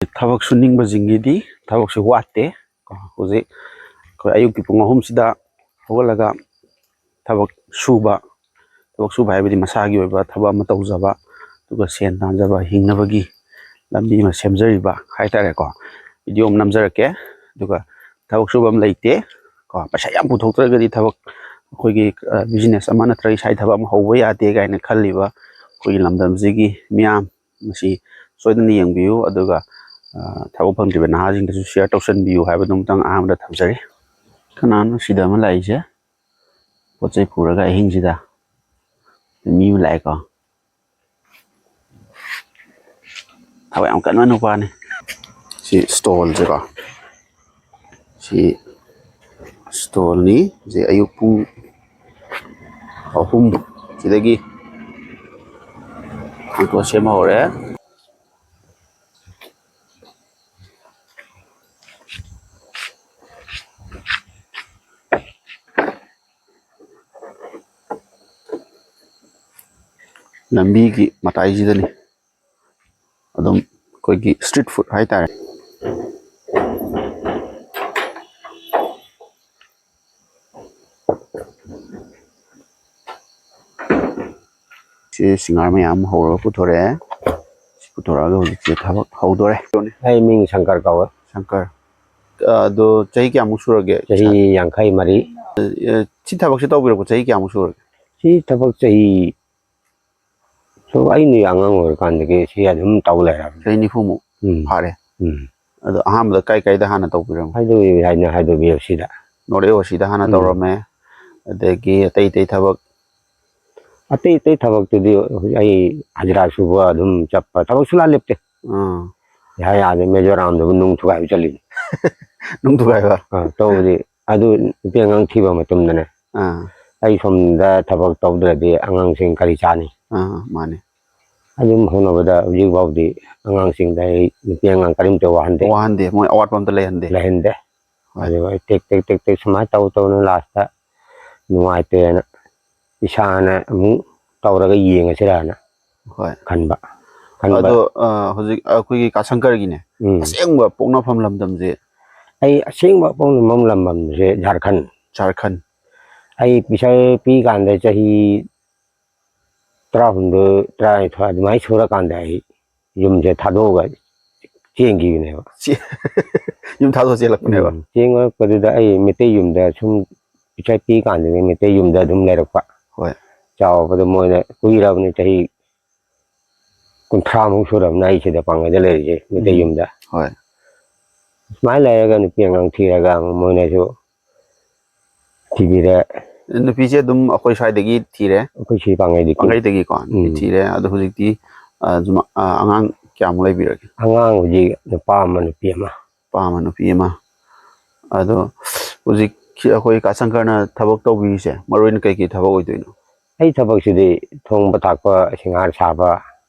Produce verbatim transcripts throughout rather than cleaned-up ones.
ꯊꯕꯛ ꯁꯨꯅꯤꯡꯕꯁꯤꯡꯒꯤꯗꯤ ꯊꯕꯛꯁꯨ ꯋꯥꯠꯇꯦ꯫ ꯀꯣ, ꯍꯧꯖꯤꯛ ꯑꯩꯈꯣꯏ ꯑꯌꯨꯛꯀꯤ ꯄꯨꯡ ꯑꯍꯨꯝꯁꯤꯗ ꯍꯧꯒꯠꯂꯒ ꯊꯕꯛ ꯁꯨꯕ, ꯊꯕꯛ ꯁꯨꯕ ꯍꯥꯏꯕꯗꯤ ꯃꯁꯥꯒꯤ ꯑꯣꯏꯕ ꯊꯕꯛ ꯑꯃ ꯇꯧꯖꯕ, ꯑꯗꯨꯒ ꯁꯦꯟ ꯇꯥꯟꯖꯕ, ꯍꯤꯡꯅꯕꯒꯤ ꯂꯝꯕꯤ ꯑꯃ ꯁꯦꯝꯖꯔꯤꯕ ꯍꯥꯏꯇꯥꯔꯦꯀꯣ꯫ ꯚꯤꯗꯤꯑꯣ ꯑꯃ ꯅꯝꯖꯔꯛꯀꯦ꯫ ꯑꯗꯨꯒ ꯊꯕꯛ ꯁꯨꯕ ꯑꯃ ꯂꯩꯇꯦ꯫ ꯀꯣ, ꯄꯩꯁꯥ ꯌꯥꯝ ꯄꯨꯊꯣꯛꯇ꯭ꯔꯒꯗꯤ ꯊꯕꯛ, ꯑꯩꯈꯣꯏꯒꯤ, ꯑ, ꯕꯤꯖꯤꯅꯦꯁ ꯑꯃ ꯅꯠꯇ꯭ꯔꯒ ꯏꯁꯥꯒꯤ ꯊꯕꯛ ꯑꯃ ꯍꯧꯕ ꯌꯥꯗꯦ ꯀꯥꯏꯅ ꯈꯜꯂꯤꯕ ꯑꯩꯈꯣꯏꯒꯤ ꯂꯝꯗꯝꯁꯤꯒꯤ ꯃꯤꯌꯥꯝ, ꯃꯁꯤ ꯁꯣꯏꯗꯅ ꯌꯦꯡꯕꯤꯌꯨ꯫ ꯑꯗꯨꯒ, ꯑ, ꯊꯕꯛ ꯐꯪꯗ꯭ꯔꯤꯕ ꯅꯍꯥꯁꯤꯡꯗꯁꯨ ꯁꯤꯌꯔ ꯇꯧꯁꯟꯕꯤꯌꯨ ꯍꯥꯏꯕꯗꯨꯃꯇꯪ ꯑꯍꯥꯟꯕꯗ ꯊꯝꯖꯔꯤ꯫ ꯀꯅꯥꯅꯣ ꯁꯤꯗ ꯑꯃ ꯂꯥꯛꯏꯁꯦ? ꯄꯣꯠ ꯆꯩ ꯄꯨꯔꯒ ꯑꯍꯤꯡꯁꯤꯗ ꯃꯤ ꯑꯃ ꯂꯥꯛꯑꯦꯀꯣ꯫ ꯊꯕꯛ ꯌꯥꯝ ꯀꯟꯕ ꯅꯨꯄꯥꯅꯤ꯫ ꯁꯤ ꯁ꯭ꯇꯣꯜꯁꯦꯀꯣ, ꯁꯤ ꯁ꯭ꯇꯣꯜꯅꯤ꯫ ꯁꯤ ꯑꯌꯨꯛ ꯄꯨꯡ ꯑꯍꯨꯝ ꯁꯤꯗꯒꯤ ꯍꯥꯡꯇꯣꯛꯑ ꯁꯦꯝꯕ ꯍꯧꯔꯦ꯫ ꯂꯝꯕꯤꯒꯤ ꯃꯇꯥꯏꯁꯤꯗꯅꯤ꯫ ꯑꯗꯨꯝ ꯑꯩꯈꯣꯏꯒꯤ ꯁ꯭ꯇ꯭ꯔꯤꯠ ꯐꯨꯗ ꯍꯥꯏꯇꯥꯔꯦ꯫ ꯁꯤ ꯁꯤꯡꯍꯥꯔ ꯃꯌꯥꯝ ꯍꯧꯔꯒ ꯄꯨꯊꯣꯔꯛꯑꯦ꯫ ꯁꯤ ꯄꯨꯊꯣꯔꯛꯑꯒ ꯍꯧꯖꯤꯛꯁꯦ ꯊꯕꯛ ꯍꯧꯗꯣꯔꯦ꯫ ꯑꯩ ꯃꯤꯡ ꯁꯪꯀꯔ ꯀꯧꯋꯦ꯫ ꯁꯪꯀꯔ꯫ ꯑꯗꯣ ꯆꯍꯤ ꯀꯌꯥꯃꯨꯛ ꯁꯨꯔꯒꯦ? ꯆꯍꯤ ꯌꯥꯡꯈꯩ ꯃꯔꯤ꯫ ꯑ, ꯁꯤ ꯊꯕꯛꯁꯦ ꯇꯧꯕꯤꯔꯛꯄ ꯆꯍꯤ ꯀꯌꯥꯃꯨꯛ ꯁꯨꯔꯒꯦ? ꯁꯤ ꯊꯕꯛ ꯆꯍꯤ, ꯁꯨꯝ ꯑꯩꯅ ꯑꯉꯥꯡ ꯑꯣꯏꯔꯤꯀꯥꯟꯗꯒꯤ ꯁꯤ ꯑꯗꯨꯝ ꯇꯧ ꯂꯩꯔꯕꯅꯤ꯫ ꯆꯍꯤ ꯅꯤꯐꯨꯃꯨꯛ ꯎꯝ꯫ ꯐꯥꯔꯦ꯫ ꯎꯝ꯫ ꯑꯗꯣ ꯑꯍꯥꯟꯕꯗ ꯀꯥꯏ ꯀꯥꯏꯗ ꯍꯥꯟꯅ ꯇꯧꯕꯤꯔꯝꯒꯦ? ꯍꯥꯏꯗꯣꯛꯏ ꯍꯥꯏꯅ ꯍꯥꯏꯗꯣꯛꯄꯤꯔꯣ ꯁꯤꯗ꯫ ꯅꯣꯔꯠ ꯏꯁ ꯑꯣ ꯁꯤꯗ ꯍꯥꯟꯅ ꯎꯝ꯫ ꯇꯧꯔꯝꯃꯦ꯫ ꯑꯗꯒꯤ ꯑꯇꯩ ꯑꯇꯩ ꯊꯕꯛ? ꯑꯇꯩ ꯑꯇꯩ ꯊꯕꯛꯇꯨꯗꯤ ꯍꯧꯖꯤꯛ ꯑꯩ ꯍꯖꯤꯔꯥ ꯁꯨꯕ ꯑꯗꯨꯝ ꯆꯠꯄ, ꯊꯕꯛ ꯁꯨꯡꯂꯦꯞ ꯂꯦꯞꯇꯦ꯫ ꯑꯥ꯫ ꯏꯍꯥ ꯌꯥꯗꯦ, ꯃꯤꯖꯣꯔꯥꯝꯗꯕꯨ ꯅꯨꯡ ꯊꯨꯒꯥꯏꯕ ꯆꯠꯂꯤꯅꯤ꯫ ꯅꯨꯡ ꯊꯨꯒꯥꯏꯕ? ꯑꯥ, ꯇꯧꯕꯗꯤ ꯑꯗꯨ ꯅꯨꯄꯤ ꯑꯉꯥꯡ ꯊꯤꯕ ꯃꯇꯝꯗꯅꯦ꯫ ꯑꯥ꯫ ꯑꯩ ꯁꯣꯝꯗ ꯊꯕꯛ ꯇꯧꯗ꯭ꯔꯗꯤ ꯑꯉꯥꯡꯁꯤꯡ ꯀꯔꯤ ꯆꯥꯅꯤ? ꯑꯥ, ꯃꯥꯅꯦ꯫ ꯑꯗꯨꯝ ꯍꯣꯠꯅꯕꯗ ꯍꯧꯖꯤꯛ ꯐꯥꯎꯗꯤ ꯑꯉꯥꯡꯁꯤꯡꯗ ꯑꯩ ꯅꯨꯄꯤ ꯑꯉꯥꯡ ꯀꯔꯤꯝꯇ ꯋꯥꯍꯟꯗꯦ꯫ ꯋꯥꯍꯟꯗꯦ, ꯃꯣꯏ ꯑꯋꯥꯠꯄ ꯑꯝꯇ ꯂꯩꯍꯟꯗꯦ꯫ ꯂꯩꯍꯟꯗꯦ꯫ ꯍꯣꯏ꯫ ꯑꯗꯨꯒ ꯑꯩ ꯇꯦꯛ ꯇꯦꯛ ꯇꯦꯛ ꯇꯦꯛ ꯁꯨꯃꯥꯏꯅ ꯇꯧ ꯇꯧꯅ ꯂꯥꯁꯇ ꯅꯨꯡꯉꯥꯏꯇꯦꯅ ꯏꯁꯥꯅ ꯑꯃꯨꯛ ꯇꯧꯔꯒ ꯌꯦꯡꯉꯁꯤꯔꯅ ꯍꯣꯏ꯫ ꯈꯟꯕ꯫ ꯈꯟꯕ꯫ ꯑꯗꯣ ꯑ, ꯍꯧꯖꯤꯛ ꯑꯩꯈꯣꯏꯒꯤ ꯀꯥ ꯁꯪꯀꯔꯒꯤꯅꯦ, ꯎꯝ꯫ ꯑꯁꯦꯡꯕ ꯄꯣꯛꯅꯐꯝ ꯂꯝꯗꯝꯁꯦ? ꯑꯩ ꯑꯁꯦꯡꯕ ꯄꯣꯛꯅꯐꯝ ꯂꯝꯗꯝꯁꯦ ꯖꯥꯔꯈꯟ꯫ ꯖꯥꯔꯈꯟ꯫ ꯑꯩ ꯄꯤꯁꯛ ꯄꯤꯛꯏ ꯀꯥꯟꯗ ꯆꯍꯤ ꯇꯔꯥꯍꯨꯝꯗꯣꯏ ꯇꯔꯥꯅꯤꯊꯣꯏ ꯑꯗꯨꯃꯥꯏꯅ ꯁꯨꯔꯀꯥꯟꯗ ꯑꯩ ꯌꯨꯝꯁꯦ ꯊꯥꯗꯣꯛꯑꯒ ꯆꯦꯟꯈꯤꯕꯅꯦꯕ꯫ ꯆꯦ-, ꯌꯨꯝ ꯊꯥꯗꯣꯛꯑ ꯆꯦꯜꯂꯛꯄꯅꯦꯕ? ꯎꯝ, ꯆꯦꯟꯈꯤꯕꯗꯨꯗ ꯑꯩ ꯃꯩꯇꯩ ꯌꯨꯝꯗ ꯁꯨꯝ ꯄꯤꯁꯛ ꯄꯤꯛꯏ ꯀꯥꯟꯗꯗꯤ ꯃꯩꯇꯩ ꯌꯨꯝꯗ ꯑꯗꯨꯝ ꯂꯩꯔꯛꯄ꯫ ꯍꯣꯏ꯫ ꯆꯥꯎꯔꯛꯄꯗ ꯃꯣꯏꯅ ꯀꯨꯏꯔꯕꯅꯤ, ꯆꯍꯤ ꯀꯨꯟꯊ꯭ꯔꯥꯃꯨꯛ ꯁꯨꯔꯕꯅꯤ ꯑꯩ ꯁꯤꯗ ꯄꯥꯡꯒꯩꯗ ꯂꯩꯔꯤꯁꯦ, ꯃꯩꯇꯩ ꯎꯝ꯫ ꯌꯨꯝꯗ꯫ ꯍꯣꯏ꯫ ꯁꯨꯃꯥꯏꯅ ꯂꯩꯔꯒ ꯅꯨꯄꯤ ꯑꯉꯥꯡ ꯊꯤꯔꯒ ꯑꯃꯨꯛ ꯃꯣꯏꯅꯁꯨ ꯊꯤꯕꯤꯔꯦ꯫ ꯅꯨꯄꯤꯁꯦ ꯑꯗꯨꯝ ꯑꯩꯈꯣꯏ ꯁ꯭ꯋꯥꯏꯗꯒꯤ ꯊꯤꯔꯦ? ꯑꯩꯈꯣꯏ ꯁꯤ ꯄꯥꯡꯒꯩꯗꯒꯤ꯫ ꯄꯥꯡꯒꯩꯗꯒꯤꯀꯣ ꯅꯨꯄꯤ ꯎꯝ꯫ ꯊꯤꯔꯦ꯫ ꯑꯗꯣ ꯍꯧꯖꯤꯛꯇꯤ ꯑ, ꯁꯨꯝ, ꯑ, ꯑꯉꯥꯡ ꯀꯌꯥꯃꯨꯛ ꯂꯩꯕꯤꯔꯒꯦ? ꯑꯉꯥꯡ ꯍꯧꯖꯤꯛ ꯅꯨꯄꯥ ꯑꯃ ꯅꯨꯄꯤ ꯑꯃ꯫ ꯅꯨꯄꯥ ꯑꯃ ꯅꯨꯄꯤ ꯑꯃ꯫ ꯑꯗꯣ ꯍꯧꯖꯤꯛ ꯑꯩꯈꯣꯏ ꯀꯥ ꯁꯪꯀꯔꯅ ꯊꯕꯛ ꯇꯧꯕꯤꯔꯤꯁꯦ ꯃꯔꯨ ꯑꯣꯏꯅ ꯀꯩꯀꯩ ꯊꯕꯛ ꯑꯣꯏꯗꯣꯏꯅꯣ? ꯑꯩ ꯊꯕꯛꯁꯤꯗꯤ ꯊꯣꯡꯕ ꯊꯥꯛꯄ, ꯁꯤꯡꯍꯥꯔ ꯁꯥꯕ,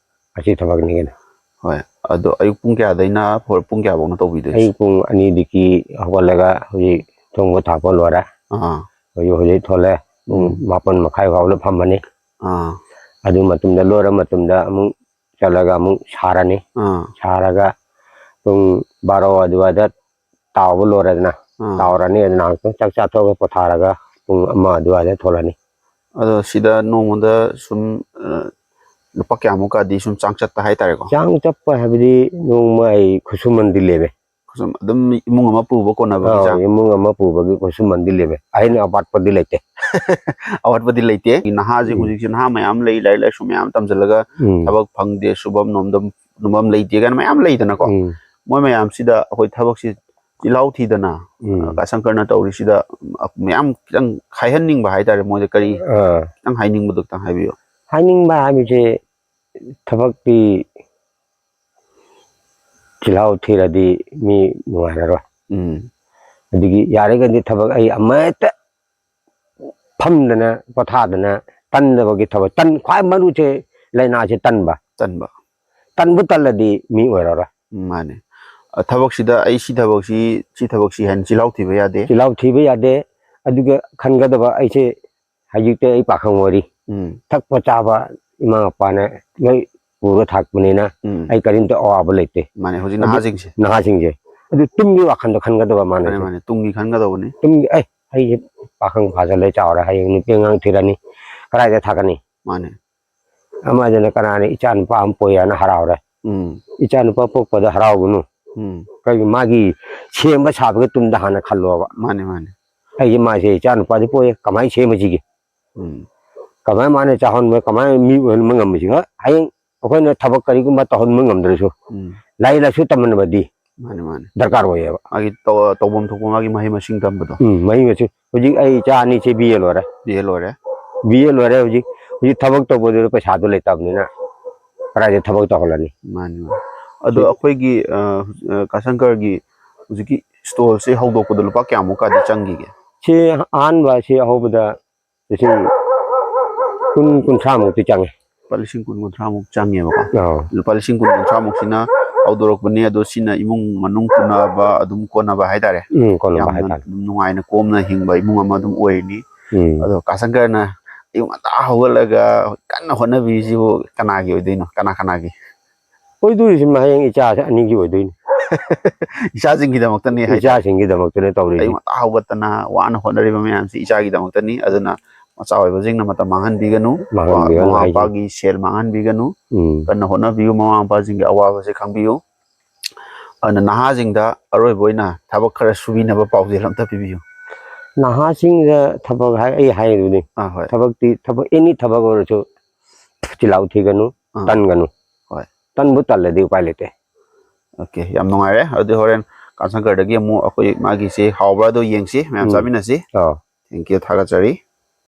ꯑꯁꯤ ꯊꯕꯛꯅꯤ ꯀꯩꯅꯣ꯫ ꯍꯣꯏ꯫ ꯑꯗꯣ ꯑꯌꯨꯛ ꯄꯨꯡ ꯀꯌꯥꯗꯩꯅ ꯍꯣꯔ-, ꯄꯨꯡ ꯀꯌꯥꯐꯧꯅ ꯇꯧꯕꯤꯗꯣꯏꯁꯦ? ꯑꯌꯨꯛ ꯄꯨꯡ ꯑꯅꯤꯗꯒꯤ ꯍꯧꯒꯠꯂꯒ ꯍꯧꯖꯤꯛ ꯊꯣꯡꯕ ꯊꯥꯛꯄ ꯂꯣꯏꯔꯦ꯫ ꯑꯥ꯫ ꯍꯧꯖꯤꯛ, ꯍꯧꯖꯤꯛ ꯊꯣꯛꯂꯦ꯫ ꯄꯨꯡ ꯎꯝ꯫ ꯃꯥꯄꯟ ꯃꯈꯥꯏ ꯐꯥꯎꯕꯗ ꯐꯝꯃꯅꯤ꯫ ꯑꯥ꯫ ꯑꯗꯨ ꯃꯇꯨꯡꯗ, ꯂꯣꯏꯔ ꯃꯇꯨꯡꯗ ꯑꯃꯨꯛ ꯆꯠꯂꯒ ꯑꯃꯨꯛ ꯁꯥꯔꯅꯤ꯫ ꯑꯥ꯫ ꯁꯥꯔꯒ ꯄꯨꯡ ꯕꯥꯔꯣ ꯑꯗꯨꯋꯥꯏꯗ ꯇꯥꯎꯕ ꯂꯣꯏꯔꯦꯗꯅ꯫ ꯑꯥ꯫ ꯇꯥꯎꯔꯅꯤ, ꯑꯗꯨ ꯉꯥꯏꯍꯥꯛꯇꯪ ꯆꯥꯛ ꯆꯥꯊꯣꯛꯑꯒ ꯄꯣꯊꯥꯔꯒ ꯄꯨꯡ ꯑꯃ ꯑꯗꯨꯋꯥꯏꯗ ꯊꯣꯛꯂꯅꯤ꯫ ꯑꯗꯣ ꯁꯤꯗ ꯅꯣꯡꯃꯗ ꯁꯨꯝ, ꯑ, ꯂꯨꯄꯥ ꯀꯌꯥꯃꯨꯛꯀꯗꯤ ꯁꯨꯝ ꯆꯥꯡ ꯆꯠꯄ ꯍꯥꯏꯇꯥꯔꯦꯀꯣ? ꯆꯥꯡ ꯆꯠꯄ ꯍꯥꯏꯕꯗꯤ ꯅꯣꯡꯃ ꯑꯩ ꯈꯨꯠꯁꯨꯃꯟꯗꯤ ꯂꯦꯝꯃꯦ꯫ ꯁꯨꯝ ꯑꯗꯨꯝ ꯏꯃꯨꯡ ꯑꯃ ꯄꯨꯕ ꯀꯣꯟꯅꯕꯒꯤ ꯑꯧ, ꯆꯥꯡ? ꯏꯃꯨꯡ ꯑꯃ ꯄꯨꯕꯒꯤ ꯈꯨꯠꯁꯨꯃꯟꯗꯤ ꯂꯦꯝꯃꯦ꯫ ꯑꯍꯦꯟ ꯑꯋꯥꯠꯄꯗꯤ ꯂꯩꯇꯦ꯫ ꯑꯋꯥꯠꯄꯗꯤ ꯂꯩꯇꯦ꯫ ꯅꯍꯥꯁꯦ ꯎꯝ꯫ ꯍꯧꯖꯤꯛꯁꯦ ꯅꯍꯥ ꯃꯌꯥꯝ ꯂꯩ, ꯂꯥꯏꯔꯤꯛ ꯂꯥꯏꯁꯨ ꯃꯌꯥꯝ ꯇꯝꯁꯤꯜꯂꯒ ꯎꯝ꯫ ꯊꯕꯛ ꯐꯪꯗꯦ, ꯁꯨꯐꯝ ꯅꯣꯝꯗꯝ-, ꯅꯣꯝꯐꯝ ꯂꯩꯇꯦ ꯀꯥꯏꯅ ꯃꯌꯥꯝ ꯂꯩꯗꯅꯀꯣ꯫ ꯎꯝ꯫ ꯃꯣꯏ ꯃꯌꯥꯝꯁꯤꯗ ꯑꯩꯈꯣꯏ ꯊꯕꯛꯁꯤ ꯆꯤꯜꯍꯥꯎ ꯊꯤꯗꯅ, ꯎꯝ꯫ ꯀꯥ ꯁꯪꯀꯔꯅ ꯇꯧꯔꯤꯁꯤꯗ ꯃꯌꯥꯝ ꯈꯤꯇꯪ ꯍꯥꯏꯍꯟꯅꯤꯡꯕ ꯍꯥꯏꯇꯥꯔꯦ, ꯃꯣꯏꯗ ꯀꯔꯤ ꯑꯥ꯫ ꯈꯤꯇꯪ ꯍꯥꯏꯅꯤꯡꯕꯗꯣ ꯈꯤꯇꯪ ꯍꯥꯏꯕꯤꯌꯨ꯫ ꯍꯥꯏꯅꯤꯡꯕ ꯍꯥꯏꯕꯁꯦ, ꯊꯕꯛꯇꯤ ꯆꯤꯜꯍꯥꯎ ꯊꯤꯔꯗꯤ ꯃꯤ ꯅꯨꯡꯉꯥꯏꯔꯔꯣꯏ꯫ ꯎꯝ꯫ ꯑꯗꯒꯤ ꯌꯥꯔꯒꯗꯤ ꯊꯕꯛ ꯑꯩ ꯑꯃꯠꯇ ꯐꯝꯗꯅ ꯄꯣꯊꯥꯗꯅ ꯇꯟꯗꯕꯒꯤ ꯊꯕꯛ꯫ ꯇꯟ-, ꯈ꯭ꯋꯥꯏ ꯃꯔꯨꯁꯦ ꯂꯥꯏꯅꯥꯁꯦ ꯇꯟꯕ꯫ ꯇꯟꯕ꯫ ꯇꯟꯕꯨ ꯇꯜꯂꯗꯤ ꯃꯤ ꯑꯣꯏꯔꯔꯣꯏ꯫ ꯎꯝ, ꯃꯥꯅꯦ꯫ ꯑ, ꯊꯕꯛꯁꯤꯗ ꯑꯩ ꯁꯤ ꯊꯕꯛꯁꯤ, ꯁꯤ ꯊꯕꯛꯁꯤ ꯍꯥꯏꯅ ꯆꯤꯜꯍꯥꯎ ꯊꯤꯕ ꯌꯥꯗꯦ꯫ ꯆꯤꯜꯍꯥꯎ ꯊꯤꯕ ꯌꯥꯗꯦ꯫ ꯑꯗꯨꯒ ꯈꯟꯒꯗꯕ ꯑꯩꯁꯦ ꯍꯧꯖꯤꯛꯇꯤ ꯑꯩ ꯄꯥꯈꯪ ꯑꯣꯏꯔꯤ꯫ ꯎꯝ꯫ ꯊꯛꯄ ꯆꯥꯕ ꯏꯃꯥ ꯃꯄꯥꯅ ꯂꯣꯏ ꯄꯨꯔꯒ ꯊꯥꯛꯄꯅꯤꯅ ꯎꯝ꯫ ꯑꯩ ꯀꯔꯤꯝꯇ ꯑꯋꯥꯕ ꯂꯩꯇꯦ꯫ ꯃꯥꯅꯦ, ꯍꯧꯖꯤꯛ ꯑꯗꯨ ꯅꯍꯥꯁꯤꯡꯁꯦ꯫ ꯅꯍꯥꯁꯤꯡꯁꯦ꯫ ꯑꯗꯨ ꯇꯨꯡꯒꯤ ꯋꯥꯈꯜꯗ ꯈꯟꯒꯗꯕ ꯃꯥꯅ ꯃꯥꯅꯦ, ꯍꯧꯖꯤꯛ꯫ ꯃꯥꯅꯦ, ꯇꯨꯡꯒꯤ ꯈꯟꯒꯗꯧꯕꯅꯤ꯫ ꯇꯨꯡꯒꯤ, ꯑꯦ, ꯑꯩꯁꯦ ꯄꯥꯈꯪ ꯐꯥꯖꯜꯂꯦ, ꯆꯥꯎꯔꯦ, ꯍꯌꯦꯡ ꯅꯨꯄꯤ ꯑꯉꯥꯡ ꯊꯤꯔꯅꯤ, ꯀꯗꯥꯏꯗ ꯊꯥꯛꯀꯅꯤ? ꯃꯥꯅꯦ꯫ ꯑꯃꯗꯨꯅ ꯀꯅꯥꯅ ꯏꯆꯥ ꯅꯨꯄꯥ ꯑꯃ ꯄꯣꯛꯑꯦꯅ ꯍꯔꯥꯎꯔꯦ꯫ ꯎꯝ꯫ ꯏꯆꯥ ꯅꯨꯄꯥ ꯄꯣꯛꯄꯗ ꯍꯔꯥꯎꯒꯅꯨ꯫ ꯎꯝ꯫ ꯀꯩꯒꯤ ꯃꯥꯒꯤ ꯁꯦꯝꯕ ꯁꯥꯕꯒꯤ ꯇꯨꯡꯗ ꯍꯥꯟꯅ ꯈꯜꯂꯣꯕ꯫ ꯃꯥꯅꯦ, ꯃꯥꯅꯦ꯫ ꯑꯩꯒꯤ ꯃꯥꯁꯦ ꯏꯆꯥ ꯅꯨꯄꯥꯗꯤ ꯄꯣꯛꯑꯦ, ꯀꯃꯥꯏꯅ ꯁꯦꯝꯕꯁꯤꯒꯦ? ꯎꯝ꯫ ꯀꯃꯥꯏꯅ ꯃꯥꯅ ꯆꯥꯎꯍꯟꯕ, ꯀꯃꯥꯏꯅ ꯃꯤ ꯑꯣꯏꯍꯟꯕ ꯉꯝꯕꯁꯤꯒ? ꯍꯌꯦꯡ ꯑꯩꯈꯣꯏꯅ ꯊꯕꯛ ꯀꯔꯤꯒꯨꯝꯕ ꯇꯧꯍꯟꯕ ꯉꯝꯗ꯭ꯔꯁꯨ, ꯎꯝ꯫ ꯂꯥꯏꯔꯤꯛ ꯂꯥꯏꯁꯨ ꯇꯝꯍꯟꯕꯗꯤ ꯃꯥꯅꯦ, ꯃꯥꯅꯦ꯫ ꯗꯔꯀꯥꯔ ꯑꯣꯏꯌꯦꯕ꯫ ꯃꯥꯒꯤ ꯇꯧ-, ꯇꯧꯐꯝ ꯊꯣꯛꯄ ꯃꯥꯒꯤ ꯃꯍꯩ ꯃꯁꯤꯡ ꯇꯝꯕꯗꯣ꯫ ꯎꯝ, ꯃꯍꯩ ꯃꯁꯤꯡ꯫ ꯍꯧꯖꯤꯛ ꯑꯩ ꯏꯆꯥ ꯑꯅꯤꯁꯦ ꯕꯤ ꯑꯦ ꯂꯣꯏꯔꯦ꯫ ꯕꯤ ꯑꯦ ꯂꯣꯏꯔꯦ꯫ ꯕꯤ ꯑꯦ ꯂꯣꯏꯔꯦ ꯍꯧꯖꯤꯛ꯫ ꯍꯧꯖꯤꯛ ꯊꯕꯛ ꯇꯧꯕꯗꯨꯗ ꯄꯩꯁꯥꯗꯣ ꯂꯩꯇꯕꯅꯤꯅ ꯀꯗꯥꯏꯗ ꯊꯕꯛ ꯇꯧꯍꯜꯂꯅꯤ? ꯃꯥꯅꯤ, ꯃꯥꯅꯤ꯫ ꯑꯗꯣ ꯁꯤ ꯑꯩꯈꯣꯏꯒꯤ, ꯑ, ꯑ, ꯀꯥ ꯁꯪꯀꯔꯒꯤ ꯍꯧꯖꯤꯛꯀꯤ ꯁ꯭ꯇꯣꯜꯁꯦ ꯍꯧꯗꯣꯛꯄꯗ ꯂꯨꯄꯥ ꯀꯌꯥꯃꯨꯛꯀꯗꯤ ꯆꯪꯈꯤꯒꯦ? ꯁꯤ ꯑꯍꯥꯟꯕ ꯁꯤ ꯍꯧꯕꯗ ꯂꯤꯁꯤꯡ ꯀꯨꯟ, ꯀꯨꯟꯊ꯭ꯔꯥꯃꯨꯛꯇꯤ ꯆꯪꯉꯦ꯫ ꯂꯨꯄꯥ ꯂꯤꯁꯤꯡ ꯀꯨꯟ, ꯀꯨꯟꯊ꯭ꯔꯥꯃꯨꯛ ꯆꯪꯉꯦꯕꯀꯣ꯫ ꯑꯧ꯫ ꯂꯨꯄꯥ ꯂꯤꯁꯤꯡ ꯀꯨꯟ, ꯀꯨꯟꯊ꯭ꯔꯥꯃꯨꯛꯁꯤꯅ ꯍꯧꯗꯣꯔꯛꯄꯅꯤ, ꯑꯗꯣ ꯁꯤꯅ ꯏꯃꯨꯡ ꯃꯅꯨꯡ ꯄꯨꯅꯕ ꯑꯗꯨꯝ ꯀꯣꯟꯅꯕ ꯍꯥꯏꯇꯥꯔꯦ꯫ ꯎꯝ, ꯀꯣꯟꯅꯕ ꯌꯥꯝꯅ ꯍꯥꯏꯇꯥꯔꯦ꯫ ꯑꯗꯨꯝ ꯅꯨꯡꯉꯥꯏꯅ ꯀꯣꯝꯅ ꯍꯤꯡꯕ ꯏꯃꯨꯡ ꯑꯃ ꯑꯗꯨꯝ ꯑꯣꯏꯔꯤꯅꯤ꯫ ꯎꯝ꯫ ꯑꯗꯣ ꯀꯥ ꯁꯪꯀꯔꯅ ꯑꯌꯨꯛ ꯉꯟꯇꯥ ꯍꯧꯒꯠꯂꯒ ꯀꯟꯅ ꯍꯣꯠꯅꯕꯤꯔꯤꯁꯤꯕꯨ ꯀꯅꯥꯒꯤ ꯑꯣꯏꯗꯣꯏꯅꯣ? ꯀꯅꯥ ꯀꯅꯥꯒꯤ? ꯑꯣꯏꯗꯣꯏꯁꯤ ꯃꯍꯌꯦꯡ ꯏꯆꯥꯁꯦ ꯑꯅꯤꯒꯤ ꯑꯣꯏꯗꯣꯏꯅꯤ꯫ ꯏꯆꯥꯁꯤꯡꯒꯤꯗꯃꯛꯇꯅꯤ ꯍꯥꯏꯇꯥꯔꯦ꯫ ꯏꯆꯥꯁꯤꯡꯒꯤꯗꯃꯛꯇꯅꯦ ꯇꯧꯔꯤꯁꯦ꯫ ꯑꯌꯨꯛ ꯉꯟꯇꯥ ꯍꯧꯒꯠꯇꯅ ꯋꯥꯅ ꯍꯣꯠꯅꯔꯤꯕ ꯃꯌꯥꯝꯁꯤ ꯏꯆꯥꯒꯤꯗꯃꯛꯇꯅꯤ꯫ ꯑꯗꯨꯅ ꯃꯆꯥ ꯑꯣꯏꯕꯁꯤꯡꯅ ꯃꯇꯝ ꯃꯥꯡꯍꯟꯕꯤꯒꯅꯨ꯫ ꯃꯥꯡꯍꯟꯕꯤꯒꯅꯨ ꯃꯃꯥ ꯍꯥꯏꯁꯦ꯫ ꯃꯄꯥꯒꯤ ꯁꯦꯜ ꯃꯥꯡꯍꯟꯕꯤꯒꯅꯨ꯫ ꯎꯝ꯫ ꯀꯟꯅ ꯍꯣꯠꯅꯕꯤꯌꯨ, ꯃꯃꯥ ꯃꯄꯥꯁꯤꯡꯒꯤ ꯑꯋꯥꯕꯁꯦ ꯈꯪꯕꯤꯌꯨ꯫ ꯑꯗꯨꯅ ꯅꯍꯥꯁꯤꯡꯗ ꯑꯔꯣꯏꯕ ꯑꯣꯏꯅ ꯊꯕꯛ ꯈꯔ ꯁꯨꯕꯤꯅꯕ ꯄꯥꯎꯖꯦꯜ ꯑꯝꯇ ꯄꯤꯕꯤꯌꯨ꯫ ꯅꯍꯥꯁꯤꯡꯗ ꯊꯕꯛ ꯍꯥꯏ-, ꯑꯩ ꯍꯥꯏꯔꯤꯗꯨꯅꯤ꯫ ꯑꯥ, ꯍꯣꯏ꯫ ꯊꯕꯛꯇꯤ, ꯊꯕꯛ, any ꯊꯕꯛ ꯑꯣꯏꯔꯁꯨ ꯆꯤꯜꯍꯥꯎ ꯊꯤꯒꯅꯨ, ꯑꯥ꯫ ꯇꯟꯒꯅꯨ꯫ ꯍꯣꯏ꯫ ꯇꯟꯕꯨ ꯇꯜꯂꯗꯤ ꯎꯄꯥꯏ ꯂꯩꯇꯦ꯫ ꯑꯣꯀꯦ, ꯌꯥꯝ ꯅꯨꯡꯉꯥꯏꯔꯦ꯫ ꯑꯗꯨꯗꯤ ꯍꯣꯔꯦꯟ ꯀꯥ ꯁꯪꯀꯔꯗꯒꯤ ꯑꯃꯨꯛ ꯑꯩꯈꯣꯏ ꯃꯥꯒꯤꯁꯦ ꯍꯥꯎꯕ꯭ꯔꯥ ꯑꯗꯣ ꯌꯦꯡꯁꯤ, ꯃꯌꯥꯝ ꯎꯝ꯫ ꯆꯥꯃꯤꯟꯅꯁꯤ꯫ ꯑꯥ꯫ Thank you, ꯊꯥꯒꯠꯆꯔꯤ꯫